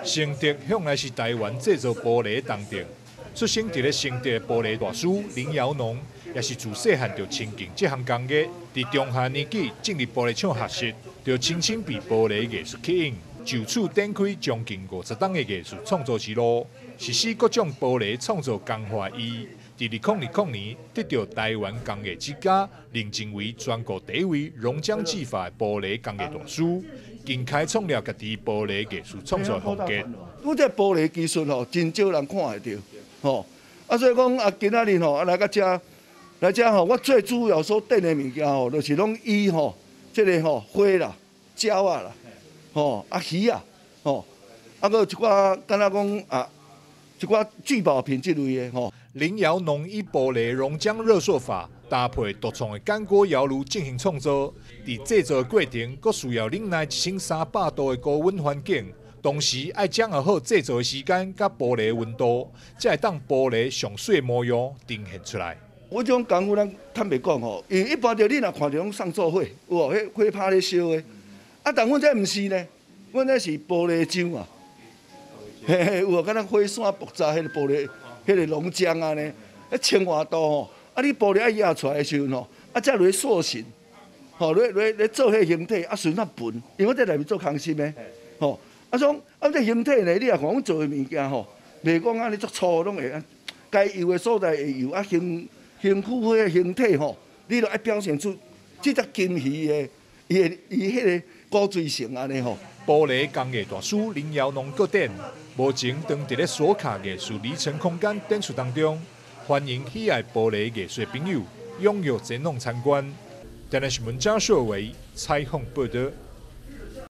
承德向來是台灣製造玻璃的重鎮。出生佇咧承德的玻璃大師林堯農，也是自細漢就親近這項工藝。佇中學年紀進入玻璃廠學習，就深深被玻璃藝術吸引，就此展開將近50冬的藝術創作之路。實施各種玻璃創作工法，伊佇2020年得到台灣工藝之家認證為全國第一位熔漿技法的玻璃工藝大師，更開創了家己玻璃藝術創作風格。阮這玻璃技術吼，真少人看會著，吼。啊，所以講啊，今仔日吼啊來到遮，來遮吼，我最主要所展的物件吼，就是攏以吼這个吼花啦、鳥仔啦、吼啊魚仔，吼啊閣有一寡敢若講啊，一寡聚寶品這類的吼。林堯農以玻璃熔漿熱塑法搭配獨創的乾鍋窯爐進行創作，佇製作過程，閣需要忍耐1300度的高溫環境，同時愛掌握好製作的時間佮玻璃溫度，才會當玻璃上媠模樣呈現出來。我這種功夫，咱坦白講吼，因為一般著你若看著攏送做火，有無？彼火拍咧燒的，啊，但阮這毋是呢，阮這是玻璃漿啊，嘿嘿，有無？敢若火山爆炸彼個玻璃，彼個熔漿按呢，彼千外度吼，啊，你玻璃愛壓出來的時陣吼，啊，才落去塑形，吼，落落咧做彼個形體，啊，順啊盤，因為我佇內面做空心的，吼，啊，所以啊，這形體呢，你若看阮做的物件吼，袂講按呢足粗，攏會該幼的所在會幼，啊，形形躯彼个形體吼，你著愛表現出這隻金魚的伊的伊彼个古錐性按呢吼。玻璃工藝大師林堯農個展，目前當佇咧鎖卡藝術離塵空間展出當中，歡迎喜愛玻璃藝術的朋友踴躍前往參觀。台南新聞張秀維採訪報導。